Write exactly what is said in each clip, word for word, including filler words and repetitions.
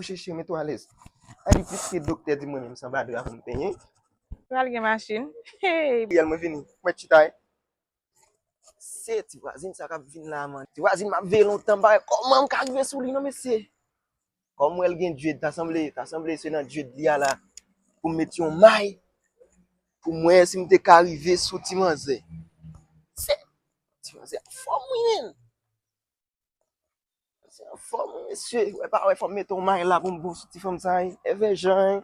Kouche cheri, mete w alèz. Ay, li plis ke doktè di mwen menm sanba dra pou m penyen. Pral gen machin. Hey! Yèl mwen vini. Mwen chita. Se ti vwazin sa k ap vin la, man. Ti vwazin m ap veye lontan, m pa wè kòman m ka rive sou li non, mesye. Kòm m wè l gen dread, ta sanble, ta sanble se nan dread li a la pou m met yon may pou m wè si m te ka rive sou ti manzè. Se ti manzè anfòm wi, menn. Ti manzè anfòm wi, mesye. Wè pa wè, fò m mete yon may la pou m bon sou ti fanm sa wi. Evè jan wi.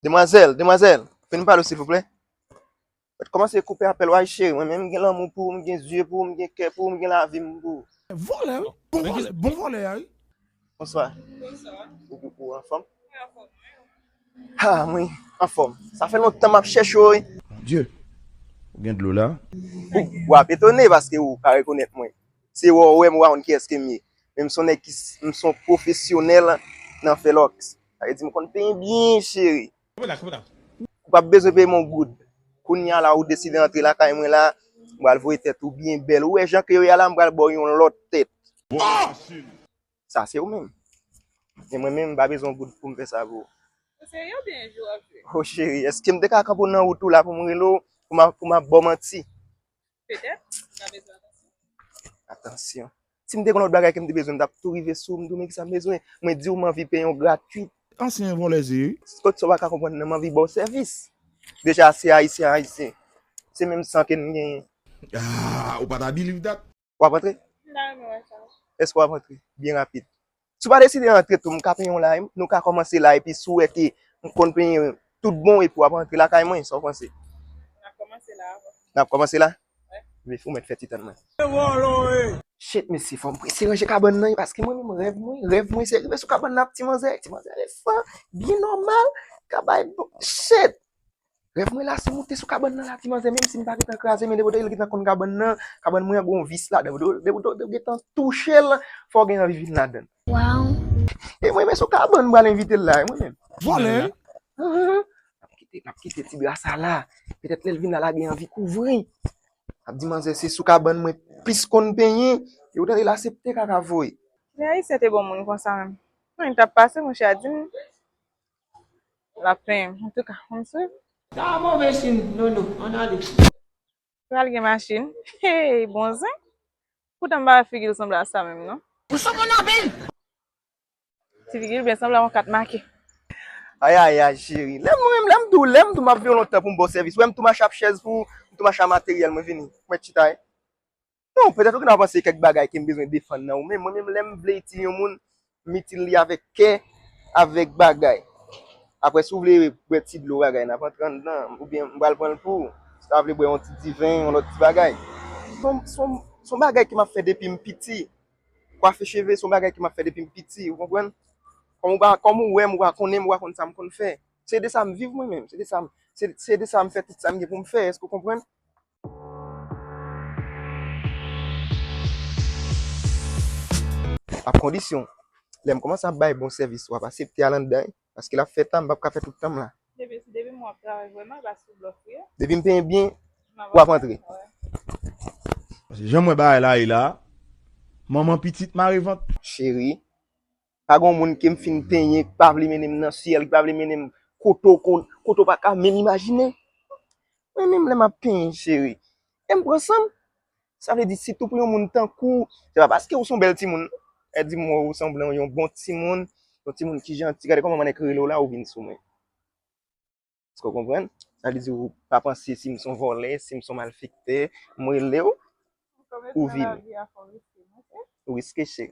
Demwazèl, demwazèl, vin pale w silvouplè. Mèt kòmanse koupe apèl w a wi cheri. Mwen menm m gen lanmou pou ou, m gen zye pou ou, m gen kè pou ou, m gen lavi m pou ou. Vòlè wi. Bon vòlè, bon vòlè a wi. Bonswa. Ou, ou, ou anfòm? Ha, mwen anfòm. Sa fè lontan m ap chèche w wi. Bondye, ou gen dlo la? Ou, w ap etone paske ou pa rekonèt mwen. Se wè w wè m, ou pa konn kiyès ke m ye. Men m se yon nèg ki, m se yon pwofesyonèl nan fè lòks. Sa vle di m konn penyen byen cheri. Ou p ap bezwen peye m yon goud. Kounye a la ou deside antre lakay mwen la, m pral voye tèt ou byen bèl. Ou wè jan ke yo ye a la, m pral ba w yon lòt tèt. Sa se ou menm. Men mwen menm m pa bezwen yon goud pou m fè sa pou ou. Ou serye oubyen jwe w ap jwe? Oh cheri, èske m te ka kanpe w nan wout ou la pou m rele w, pou m ap, pou m ap ba w manti? Petèt, m ta bezwen atansyon. Atansyon. Si m te gen lòt bagay ke m te bezwen, m t ap tou rive sou ou, m di w men kisa m bezwen. Mwen di w m anvi peye w gratwit. Ansyen vòlè se ye wi. Kot sa w pa ka konprann nan, m anvi ba w sèvis. Deja se ayisyen ayisyen. Se menm san ke n genyen. Ah, ou pa ta believe that? W ap antre? M ta renmen wè sa. Èske w ap antre? Byen rapid. Si w pa deside antre tou, m ka penyen w la, nou ka kòmanse la, epi si w wè ke m konn penyen tout bon, epi w ap antre lakay mwen, sa w panse? N ap kòmanse la. N ap kòmanse la? Wi. Ebyen, ou mèt fè ti tann mwen. Shit, mesye, fò m prese ranje kabann nan, paske mwen menm rèv mwen, rèv mwen se rive sou kabann nan ak ti manzè, ti manzè resan, byen nòmal, ka bay bon, shit! Rèv mwen la se moute sou kabann nan la, ti manzè, menm si m pa gentan kraze, men depi w te gentan konn kabann nan, kabann mwen an gon vis ladan, depi w te gentan touche l, fò w gen anvi vin ladan. Wow. E mwen menm sou kabann m pral envite l la, e mwen menm. Vòlè wi. N ap kite, n ap kite ti dra sa la. Petèt lè l vin la, l a gen anvi kouvri. N ap di manzè se sou kabann mwen plis konn penyen, e ou tande l asepte kaka voye. Men ayisyen te bon moun konsa menm. Mwen t ap pase monchè a di m. L ap penyen m. Antouka, ann swiv. Sa a move sin, Nono, ann ale. Pral gen machin. Hey, bon zen. Poutan m pa wè figi l sanble a sa menm non. Ou sanble anpil. Ti figi l byen sanble a yon kat make. Ayayay, cheri. Lè m, mwen menm, lè m di w, lè m di w m ap veye w lontan pou m ba w sèvis. Wè m tou mache ak chèz pou ou, m tou mache ak materyèl mwen vini. Mwen chita, wi. Non, petèt ou gentan panse kèk bagay ke m bezwen defann nan ou, men mwen menm lè m vle itil yon moun, m itil li avèk kè, avèk bagay. Apre si w vle bwè ti dlo bagay, n ap antre anndan, oubyen m pral pran l pou ou. Si w ta vle bwè yon ti diven, yon lòt ti bagay. Se yon, se yon, se yon bagay ke m ap fè depi m piti. Kwafe cheve se yon bagay ke m ap fè depi m piti, ou konprann? Kòm ou pa, kòm ou wè m, ou pa konnen m, ou pa konn sa m konn fè. Se de sa m viv mwen menm, se de sa m, se, se de sa m fè tout sa m gen pou m fè, èske w konprann? Ak kondisyon, lè m kòmanse ap bay bon sèvis, w ap asepte al anndan, paske l ap fè tan, m p ap ka fè tout tan m la. Depi, depi m wè w ap travay vrèman, e pa sou blòf ou ye. Depi m penyen byen, w ap antre. Paske jan m wè bagay la ye la, manman pitit mare vant. Cheri, pa gen yon moun ke m fin penyen, ki pa vle mennen m nan syèl, ki pa vle mennen m kote w konn, kote w pa ka menm imajine. Mwen menm lè m ap penyen, cheri, e m pran san m. Sa vle di, sitou pou yon moun tankou w, se pa paske ou se yon bèl timoun. E di m wè ou sanble yon bon timoun, yon timoun ki janti. Gade kòman manèk rele w la, ou vin sou mwen. Èske w konprann? Sa vle di ou pa panse si m se yon vòlè, si m se yon malfektè, m rele w, ou vini. Ou riske, cheri.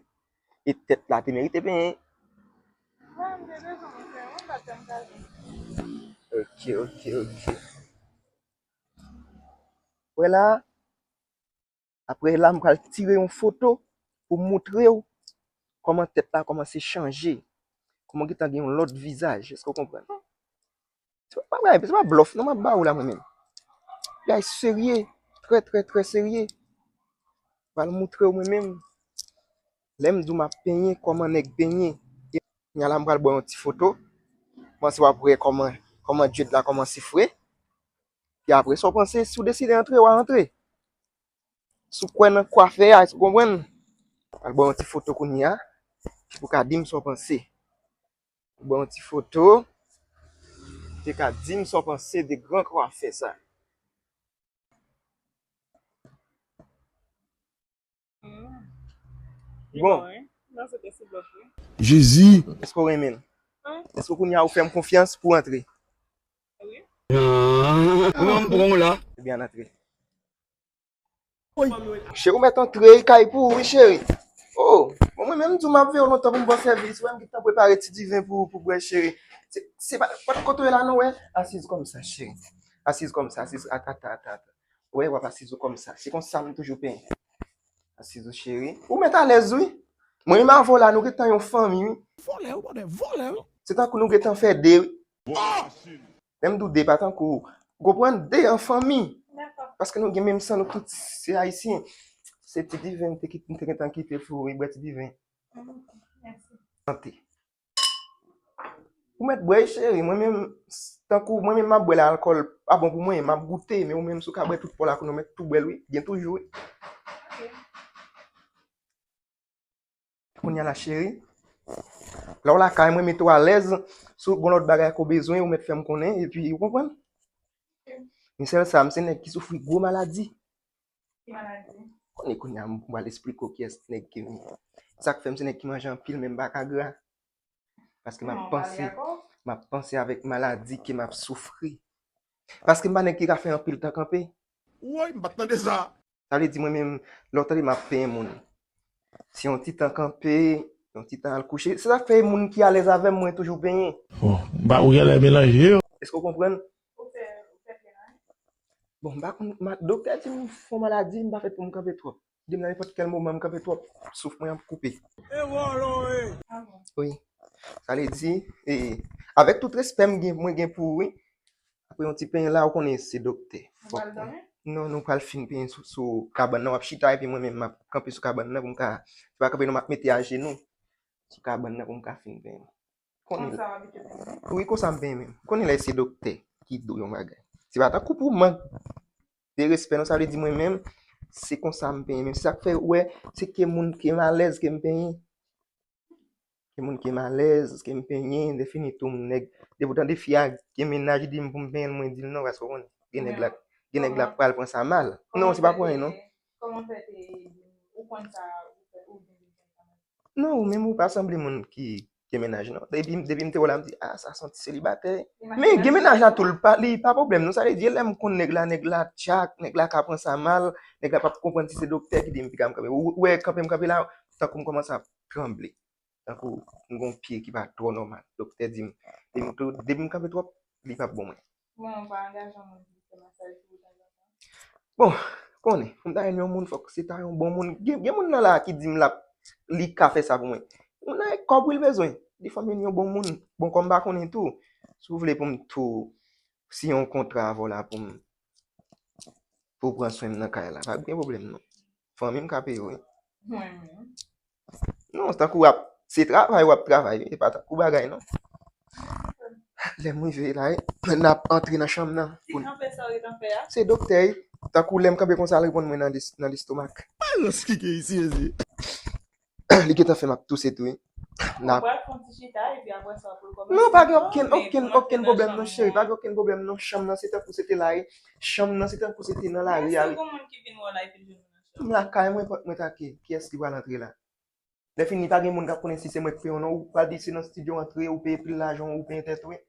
E tèt la te merite penyen. Ok, ok, ok. Wè la, apre la, m pral tire yon foto pou m moutre w kòman tèt la kòmanse chanje, kòman gentan gen yon lòt vizaj. Èske w konprann? Se pa bagay, se pa blòf non m ap ba ou la mwen menm. Bagay serye, trè, trè, trè serye. M pral moutre w mwen menm. Lè m di w m ap penyen, kòman nèg penyen. Kounye a la, m pral ba w yon ti foto. Kòmanse w ap wè kòman, kòman dread la kòmanse fre. Pi apre, sa w panse, si w deside antre, w a antre. Si w kwè nan kwafè a, èske w konprann? Al ba w yon ti foto kounye a. Pou ka di m sa w panse. Ou ban yon ti foto. Te ka di m sa w panse de gran kwafè sa. Bon. Jezi. Èske w renmen l? Èske kounye a ou fè m konfyans pou antre? Wi. An pran w la. Ebyen, antre. Cheri, ou mèt antre, kay pou ou, wi, cheri. Oh, bon, mwen menm, m di w m ap veye w lontan pou m ba w sèvis. Wè, m gentan prepare ti diven pou, pou bwè, cheri. Se, se pa, pa kote w ye la, non, wè. Asiz kòmsa, cheri. Asiz kòmsa, asiz, at, at, at, at. Wè, w ap asiz ou kòmsa. Se konsa m toujou penyen. Asiz ou, cheri. Ou mèt alèz, wi. Mwen menm avè w la, nou gentan yon fanmi, wi. Vòlè, wi, bòdè, vòlè, wi. Se tankou nou gentan fè de, wi. Lè m di w de, pa tankou, ou konprann, de an fanmi. Paske nou gen menm san, nou tout se ayisyen. Se ti diven m te kit-, m te gentan kite pou w, wi, bwè ti diven. Sante. Ou mèt bwè, cheri. Mwen menm, tankou mwen menm m ap bwè la, alkòl pa bon pou mwen, m ap goute, men ou menm si w ka bwè tout pòl la, kounye a ou mèt tou bwè l, wi. Byen toujou, wi. Kounye a la, cheri, lè w lakay mwen, mete w alèz, si w gen lòt bagay ke w bezwen, ou mèt fè m konnen, epi ou konprann? Men sèl sa, m se nèg ki soufri gwo maladi. Ki maladi? Konnen kounye a, m pral esplike w kiyès nèg ke m ye. Sa k fè m se nèg ki manje anpil, men m pa ka gra. Paske m ap panse, m ap panse avèk maladi ke m ap soufri. Paske m pa nèg ki ka fè anpil tan kanpe. Woy, m pa t tande sa. Sa vle di mwen menm, lè w tande m ap penyen moun. Se yon ti tan kanpe, yon ti tan al kouche. Se sa k fè moun ki alèz avè m, mwen toujou penyen. Bon, m pa, ou genlè melanje yo. Èske w konprann? Ou fè, ou fè plen an. Bon, m pa konn, ma-, doktè di m fon maladi, m pa fèt pou m kanpe twòp. Di m nan nenpòt kèl moman m kanpe twòp, souf mwen ap koupe. E vòlò, e! Wi. Sa vle di, e, avèk tout respè m gen, mwen gen pou ou, wi. Apre yon ti penyen la, ou konnen se doktè. Ou pral dòmi? Non, nou pral fin penyen sou, sou kabann nan, w ap chita, epi mwen menm m ap kanpe sou kabann nan pou m ka, se pa kanpe non, m ap mete ajenou sou kabann nan pou m ka fin penyen. Konnen. Konsa w abitye penyen? Wi, konsa m penyen menm. Konnen lè se doktè ki di w yon bagay. Se pa tankou pou mank de respè, non, sa vle di mwen menm, se konsa m penyen menm. Se sa k fè, ou wè, se ke moun ke m alèz ke m penyen. Gen moun ke m alèz, ke m penyen, defini tou m nèg. Depi w tande fi a gen mennaj, li di m pou m penyen l, mwen di l non, paske w konnen, gen nèg la, gen nèg la pral pran sa mal. Non, se pa pou anyen, non. Kòman fè te, ou konn sa, ou fè, ou vin vin konn sa? Non, ou menm ou pa sanble moun ki gen mennaj, non. Depi, depi m te wè w la, m di, ah, sa se yon ti selibatè. Men gen mennaj la tou, li pa, li pa pwoblèm, non. Sa vle di, lè m konn nèg la, nèg la tchak, nèg la ka pran sa mal, nèg la p ap konprann si se doktè ki di m piga m kanpe. Ou, ou wè, kanpe m kanpe la, tankou m kòmanse ap tranble. Tankou m gon pye ki pa twò nòmal. Doktè di m, depi m, depi m kanpe twòp, li p ap bon mwen. Mwen, ou pa angaje yon moun ki fè masaj pou ou tanzantan? Bon, konnen, pou m ta jwenn yon moun, fòk se ta yon bon moun. Gen, gen moun nan la ki di m l ap, li ka fè sa pou mwen. Moun nan e kòb wi l bezwen. Li fò m jwenn yon bon moun. Bon, kòm m pa konnen tou, si w vle pou m tou, si yon kontra avè w la pou m pou w pran swen m nan kay la. Pa gen pwoblèm, non. Fanmi m ka peye w, wi. Mwen menm. Non, se tankou w ap, se travay w ap travay, wi. E pa tankou bagay, non. Lè m rive la, wi, n ap antre nan chanm nan. Ti kanpe sa w ret an fè a? Se doktè, wi. Tankou lè m kanpe konsa, l reponn mwen nan lis-, nan lestomak. Balans ki gen isi, mezye. Li gentan fè m ap touse tou, wi. N ap... Ou pral fè yon ti chita, epi apre sa, pou l kòmanse. Non, pa gen okenn, okenn, okenn pwoblèm, non, cheri. Pa gen okenn pwoblèm, non. Chanm nan, se tankou se te la, wi. Chanm nan, se tankou se te nan lari a, wi. Èske gon moun ki vin wè w la, epi l jwenn ou nan chanm? M lakay mwen, pòt mwen take. Kiyès ki pral antre la? Lè fini, pa gen moun k ap konnen si se mwen k peye w, non. Ou pral di se nan estidyo w antre, ou peye pil lajan, ou peye tèt ou, wi.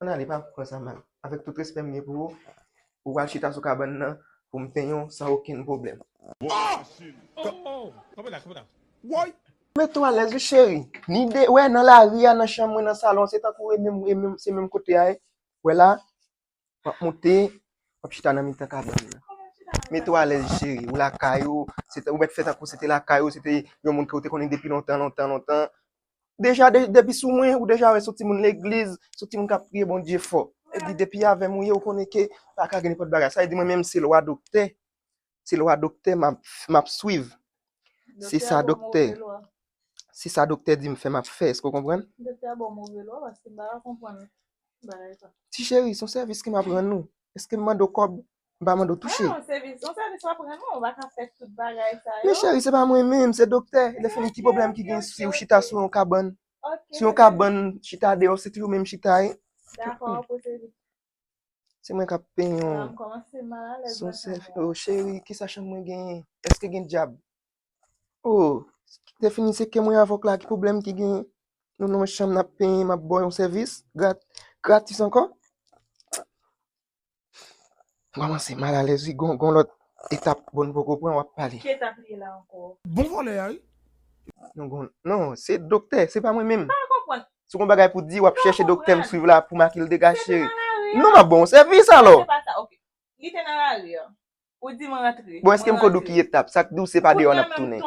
Ann ale, pa pran sa mal. Avèk tout respè m gen pou ou, ou pral chita sou kabann nan pou m penyen w san okenn pwoblèm. Woy! Mete w alèz wi, cheri. Ni de, wè, nan lari a, nan chanm mwen, nan salon, se tankou e menm, e menm, se menm kote a, e. Wè la, w ap monte, w ap chita nan mitan kabann nan. Mete w alèz, cheri. Ou lakay ou, se ta-, ou mèt fè tankou se te lakay ou, se te yon moun ke w te konnen depi lontan, lontan, lontan. Deja, de-, depi sou mwen, ou deja wè se yon timoun legliz, se yon timoun k ap priye Bondye fò. Epi depi avè m ou ye, ou konnen ke pa ka gen nenpòt bagay. Sa vle di mwen menm se lwa doktè. Se lwa doktè m ap, m ap swiv. Se sa doktè, se sa doktè di m fè, m ap fè. Èske w konprann? Doktè a ba w move lwa, paske m pa ka konprann bagay sa. Ti cheri, se yon sèvis ke m ap rann ou. Èske m mande w kòb? M pa mande w touche. Non, sèvis, yon sèvis w ap rann mwen, ou pa ka fè tout bagay sa yo. Men cheri, se pa mwen menm, se doktè. Lè fini, ki pwoblèm ki gen si w chita sou yon kabann? Sou yon kabann, chita deyò, se tou ou menm chita, wi. Dakò, pou sèvis. Se mwen k ap penyen w. Sou sèf, oh, cheri, kisa chanm mwen genyen? Èske gen dyab? Oh, lè fini, se ke mwen avè w la, ki pwoblèm ki genyen? Nou nan yon chanm n ap penyen, m ap ba w yon sèvis grat-, gratis ankò. M kòmanse malalèz, wi, gon, gon lòt etap, bon, n poko pran, w ap pale. Ki etap li ye la ankò? Bon vòlè a, wi. Non, gon, non, se doktè, se pa mwen menm. M pa konprann. Si w gon bagay pou di, w ap chèche doktè m swiv la pou make l dega, cheri. Non, m ap ba w sèvis alò. Se pa sa, ok. Li te nan lari a. Ou di mwen rantre. Bon, èske m ko di w ki etap? Sa k di w se pa deyò n ap tounen?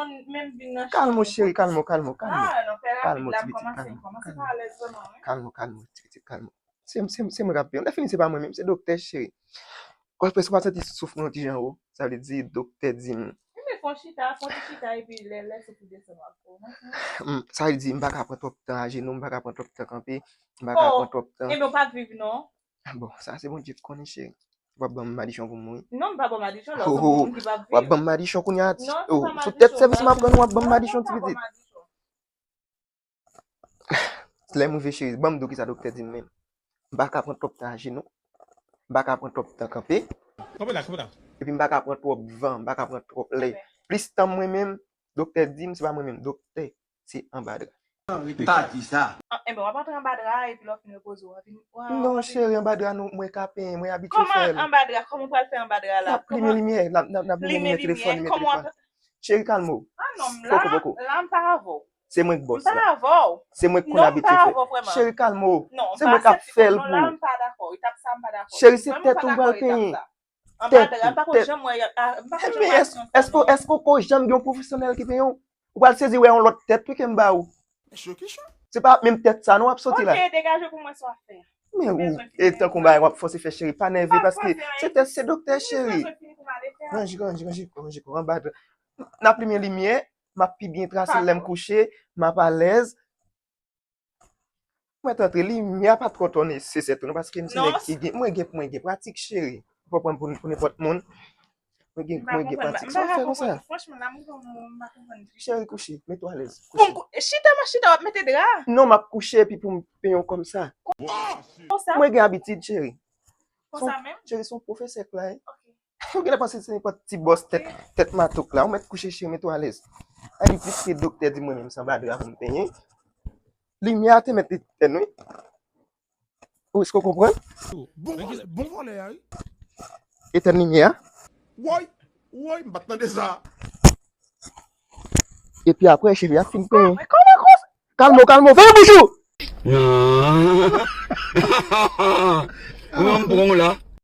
Kalme w, cheri, kalme w, kalme w, kalme w. Kalme w, ti pitit, kalme w, kalme w. Kalme w, kalme w, ti pitit, kalme w. Se, se, se mwen k ap peye. Lè fini, se pa mwen menm, se doktè, cheri. Ou ap, ou pa santi souf mwen yon ti jan wo? Sa vle di, doktè di m. Ebyen, fon chita, fon ti chita, epi lè, lè souf ou desann, w ap fè w. Sa vle di, m pa ka pran twòp tan ajenou, m pa ka pran twòp tan kanpe, m pa ka pran twòp tan. Ebyen, ou p ap viv, non. Bon, sa se Bondye k konnen, cheri. W ap ban m madichon pou m mouri. Non, m pa ban w madichon, lè w se yon moun ki p ap viv. W ap ban m madichon kounye a, ti. Non, se pa madichon, sou tèt sèvis m ap rann ou, w ap ban m madichon, ti pitit. Lè m rive, cheri, ban m di w kisa doktè di m menm. M pa ka pran twòp tan ajenou. M pa ka pran twòp tan kanpe. Kanpe la, kanpe la. Epi m pa ka pran twòp van, m pa ka pran twòp lè. Plis tan mwen menm, doktè di m, se pa mwen menm, doktè, se anba dra. M pa di sa. Enben, w ap antre anba dra a, epi lè w fin repoze, w a vin. Non, cheri, anba dra, nou, mwen ka penyen, mwen abitye fè l. Kòman anba dra? Kòman w pral fè anba dra la? N ap limen limyè, n ap, n ap, n ap limen limyè telefòn, limyè telefòn. Cheri, kalme w. Ah non, la, la, m pa avè w. Se mwen k bòs la. M pa avè w. Se mwen k konn abitye fè. Cheri, kalme w. Se mwen k ap fè l pou ou. Non, m pa dakò. Etap sa, m pa dakò. Cheri, se tèt ou m pral penyen. Anba dra, m pa ko janm wè, m pa ko janm wè aksyon sa, non. Èske, èske w ko janm gen yon pwofesyonèl ki penyen w? Ou pral sezi wè yon lòt tèt wi ke m ba ou. Se pa menm tèt sa non w ap soti la. Ok, degaje pou mwen sa w ap fè. Men ou, e tankou bagay w ap fòse fè cheri, pa nève paske se tèt, se doktè cheri. Ranje, ranje, ranje kò, ranje kò, anba dra. N ap limen limyè, m ap pi byen trase lè m kouche, m ap alèz. Mwen t antre, limyè a pa twò twò nesesè tou non, paske m se nèg ki gen, mwen gen, mwen gen pratik cheri. Ou pa pran m pou, pou nenpòt moun. Mwen gen, mwen gen pratik. Sa w fè konsa? Franchman, la, mwen pa konprann. Cheri, kouche, mete w alèz. Kouche. Chita, m ap chita, w ap mete dra. Non, m ap kouche epi pou m penyen w kòmsa. Konsa? Mwen gen abitid, cheri. Konsa menm? Cheri, se yon pwofesè k la, wi. Ok. Ou genlè panse se nenpòt ti bòs tèt, tèt matok la. Ou mèt kouche, cheri, mete w alèz. Ay, piske doktè di mwen menm se anba dra pou m penyen. Limyè a te mèt etèn, wi. Ou, èske w konprann? Bon vòlè, bon vòlè a, wi. Etèn limyè a. Woy, woy, m pa t tande sa. Epi apre, cheri a fin penyen. Kalme w, kalme w, fèmen bouch ou! Non, m pran w la.